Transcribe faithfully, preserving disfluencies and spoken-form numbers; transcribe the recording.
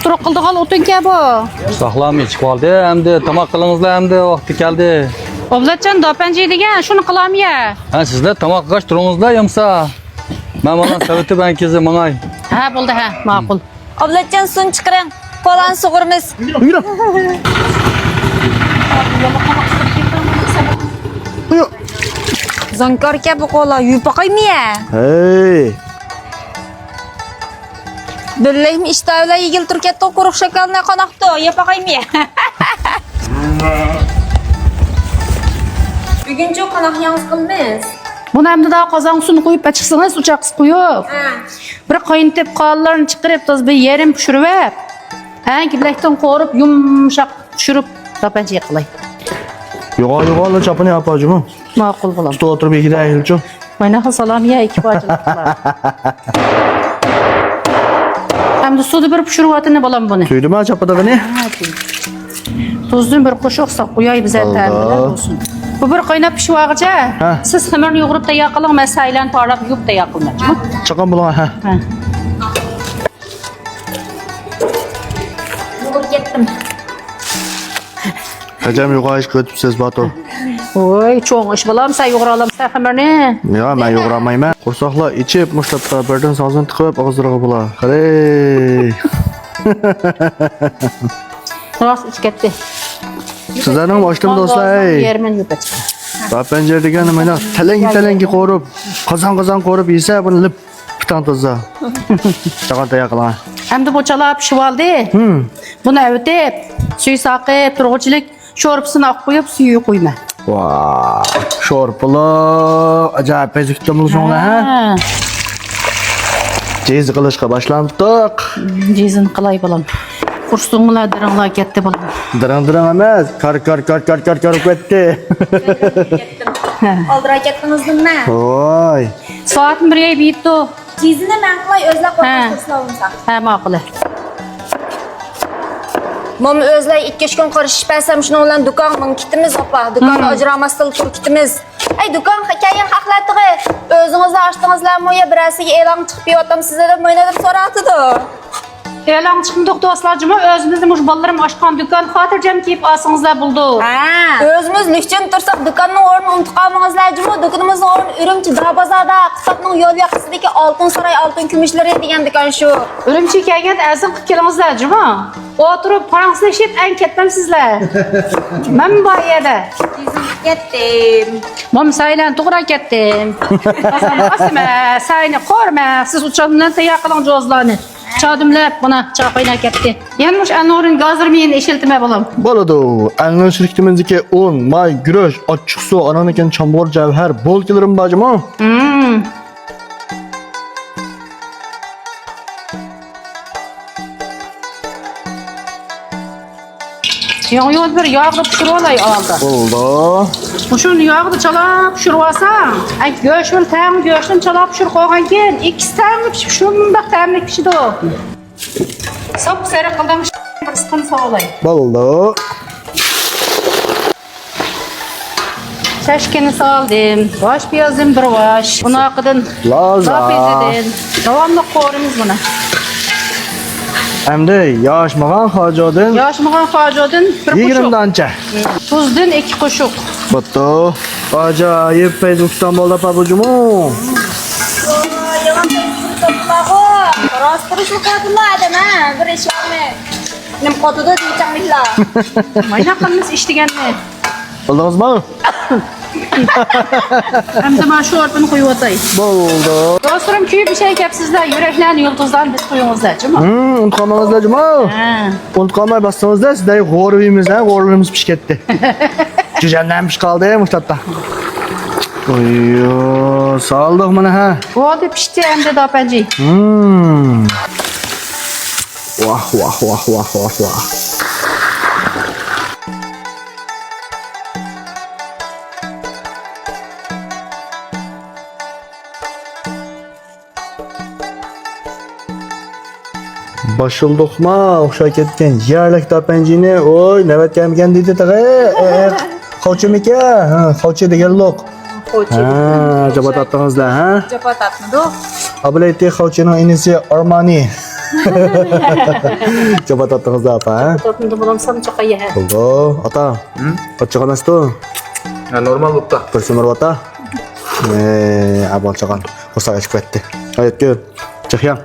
تۇرۇق قىلىدىغان ئوتۇنكەن بۇ. ساقلام ئىچىپ قالدى، ئەمدى تاماق قىلىڭىزلا، ئەمدى ۋاقتى كەلدى. ئوبلاتجان، داپەنجى دېگەن، شۇنى قىلامىيە. ھە، سىزلەر تاماق قىلغاچ تۇرۇڭىزلا، يەمسا. مەن مانا سەۋىتىپ ئەنكىزى ماڭاي. ھە، بولدى، ھە، ماقۇل. ئابلەتجان، سۇنى چىقىرىڭ. كولانى سۇغۇرىمىز. يۈرۈڭ. يۈرۈڭ. زانكاركە بۇ كولا، يۇيۇپ باقايمۇ يە؟ ھەي. بىللەيمۇ ئىشتايلا يېگىلى تۇرۇپ كەتتى، قۇرۇق شاكالنى قاناقتۇ، يەپ باقايمۇ يە؟ بۈگۈنچۇ قاناق ياڭزا قىلىمىز؟ بۇنى ئەمدى داۋا قازانغا سۇنى قويۇپ ئاچىقسىڭىز، ئوچاققا قويۇپ. ھە. بىر قاينىتىپ، قانلىرىنى چىقىرىپ، تازا بىر يېرىم پىشۇرۇۋەپ، ھە، گىبلەكتىن قورۇپ، يۇمشاق پىشۇرۇپ، داپەنچە قىلاي. يوغان، يوغان، چاپىنى ئاپا جۇمۇ. ماقۇل، بالام. ئۇستا ئولتۇرۇپ يېگىدە ئەھلىچۇ. مايناخا سالام يا، ئىككى پارچە. ئەمدى سۇدا بىر پىشۇرۇۋاتىنى، بالام، بۇنى. تۈگدىمۇ چاپىدىغىنى؟ ھە، تۈگدى. تۇزدىن بىر قوشۇق ساق قوياي، بىزە تەمىنلەر بولسۇن. بۇ بىر قايناپ پىشىۋالغۇچە، ھە، سىز خېمىرنى يۇغۇرۇپ تەييار قىلىڭ، مەن سەيلەن پارلاپ يۇيۇپ تەييار قىلىمەن. چاققان بولۇڭ، ھە. ھە. يۇغۇرۇپ كەتتىم. ئەجەم يوغان ئىش قىلىۋېتىپسىز، باتۇر. ۋوي، چوڭ ئىش، بالام، سەن يۇغۇرالامسەن خېمىرنى؟ ياق، مەن يۇغۇرالمايمەن. قورساقلار ئېچىپ، مۇشۇ تاپتا بىردىن سازىنى تىقىپ، ئاغزىلىرىغا بولا. خېرى. راست ئىچ كەتتى. سىزلەرنىڭ ئاشتىمۇ دوستلار، ھەي. يەرمەن يۇقىرى. داپەنجە دېگەن مانا تەلەڭگە-تەلەڭگە قورۇپ، قازان-قازان قورۇپ يېسە، بۇنى لىپ پىتاڭ تازا. چاقان تەييار قىلغان. ئەمدى بۇ چالا پىشىۋالدى. ھىم. بۇنى ئەۋېتىپ، سۈيى ساقىپ، تۇرغۇچىلىق شورپىسىنى ئاققۇيۇپ، سۈيى قۇيىمەن. ۋاھ، شورپىلىق، ئاجايىپ پەيزى كۈتتۈم بۇ سوڭلار، ھە؟ ھە. جىزا قىلىشقا باشلاندۇق. جىزىنى قىلاي، بالام. قورسىقىڭلار، دىرىڭلار كەتتى، بالام. دىرىڭ-دىرىڭ ئەمەس، كار-كار-كار كەتتى. ھە. ئالدىراپ كەتتىڭىزمۇ؟ ۋاي. سائەتمۇ بىر يەي بېيىپتۇ. جىزىنى مەن قىلاي، ئۆزلەر قورقۇش قىلسىلا بولمىسا. ھە، ماقۇل. ماما ئۆزلەر ئىككى-ئۈچ كۈن قارىشىپ بەرسەم، شۇنىڭ بىلەن دۇكانغا مېڭىپ كېتىمىز، ئاپا. دۇكاننى ئاجراماستىن تۇرۇپ كېتىمىز. ئەي، دۇكانغا كەلگەن خەقلەر تېخى ئۆزىڭىزلا ئاچتىڭىزلارمۇ يا بىرەرسىگە ئېلان چىقىپ بېرىۋاتامسىز دەپ ماينا دەپ سوراۋاتىدۇ. ئېلان چىقمىدۇق دوستلار جۇمۇ، ئۆزىمىزنى مۇشۇ بالىلىرىم ئاچقان دۇكان خاتىرجەم كىيىپ ئالسىڭىزلار بولىدۇ. ھە. ئۆزىمىز لۈكچىن تۇرساق، دۇكاننىڭ ئورنىنى ئۇنتۇپ قالمىڭىزلار جۇمۇ، دۇكىنىمىزنىڭ ئورنى ئۈرۈمچى دار بازاردا، قىسلاتنىڭ يول ياقىسىدىكى ئالتۇن ساراي ئالتۇن كۈمۈشلىرى دېگەن دۇكان شۇ. ئۈرۈمچىگە كەلگەندە ئەزىڭ قىلىپ كېلىڭىزلار جۇمۇ. ئولتۇرۇپ پاراڭلىشىپ ئەڭ كەتمەمسىزلەر. مەن بار يەردە. تېزىم كەتتىم. ماما سايلان توغرا كەتتىم. قازاننى ئاسىمەن، ساينى قورۇمەن. سىز ئۇچان بىلەن تەييار قىلىڭ جوزلارنى. چا دۈملەپ، مانا، چا قايناپ كەتتى. يەنە مۇشۇ ئەلنۇرنىڭ گازىر مېيىنى ئىشلىتىمەن، بالام. بولىدۇ. ئەلنۇر شىركىتىمىزدىكى ئۇن، ماي، گۈرۈچ، ئاچچىقسۇ، ئانان ئىكەن، چامغۇر، جەۋھەر، بولكىلىرىمۇ بار جۇمۇ. ھىم. ياڭيۇنى بىر ياغدا پىشۇرۇۋالاي ئالدى. بولدى. مۇشۇنى ياغدا چالا پىشۇرۇۋالساڭ، ئەي، گۆش بىلەن تەڭ، گۆشنى چالا پىشۇرۇپ قويغان كېيىن، ئىككىسى تەڭ پىشىپ، شۇنداق تەملىك پىشىدۇ. ساپسېرىق قىلدىم، بىر ئىسقىنى ساۋالاي. بولدى. چاشكىنى سالدىم. ۋاش پىيازدىن بىر ۋاش. بۇنىڭ ئارقىدىن لازا. لازا پىيازىدىن داۋاملىق قورۇيمىز بۇنى. ئەمدى ياشمىغان خاجۇدىن. ياشمىغان خاجۇدىن بىر قوشۇق. يىگىرمە دانچە. تۇزدىن ئىككى قوشۇق. بوپتۇ. ئاجايىپ پەيزى ئۇستام بولدى، ئاپا، بۇ جۇمۇ. راست تۇرۇشلۇق بولدىمۇ ئادەم، ھە؟ بىر ئىش بارمۇ؟ نېمە قوتىدۇ دېيىچاڭلىقلا. ماينا قىلمىس ئىش دېگەننى. بىلدىڭىزمۇ؟ ئەمدى مانا شورپىنى قۇيۇۋاتاي. بولدى. دوستلىرىم، كۆيۈپ ئىشەي كەپسىزلەر، يۈرەكلەرنى، يۇلتۇزلارنى بېسىپ قويۇڭىزلار، جۇمۇ. ھىم، ئۇنتۇپ قالماڭلار، جۇمۇ. ھە. ئۇنتۇپ قالماي باستىڭىزلار، سىزدەك غورىۋىمىز، ھە، غورىۋىمىز پىشىپ كەتتى. جۈجەمدە ھەم پىشىپ قالدى، مۇشتاپتا. ئوييو، سالدۇق مانا، ھە. بولدى، پىشتى ئەمدى داپەنجى. ھىم. ۋاھ، ۋاھ، ۋاھ، ۋاھ، ۋاھ، ۋاھ. باشلىدۇقما ئوخشاپ كەتكەن يەرلىك داپەنجىنى. ۋوي، نۆۋەت كەلمىگەن دېدى تېخى. ئە، ئە، خاۋچىمىكەن؟ ھە، خاۋچى دېگەنلىك. خوچى. ھە، جاپا تارتتىڭىزلار، ھە؟ جاپا تارتمىدۇق. ئابلەيتى خوچىنىڭ ئىنىسى ئارمانى. چاپا تارتتىڭىز ئاپا، ھە؟ تارتمىدىم، بالام، سام چاقا يە. بولدى. ئاتا، ھە؟ ئاچچىق ئەمەستۇ؟ ھە، نورمال بوپتۇ. بىر سۈمۈرۈپ ئاتا. ئە، ئابال چاغان. قورساق ئېچىپ كەتتى. ھاياتكۈل، چىق يا.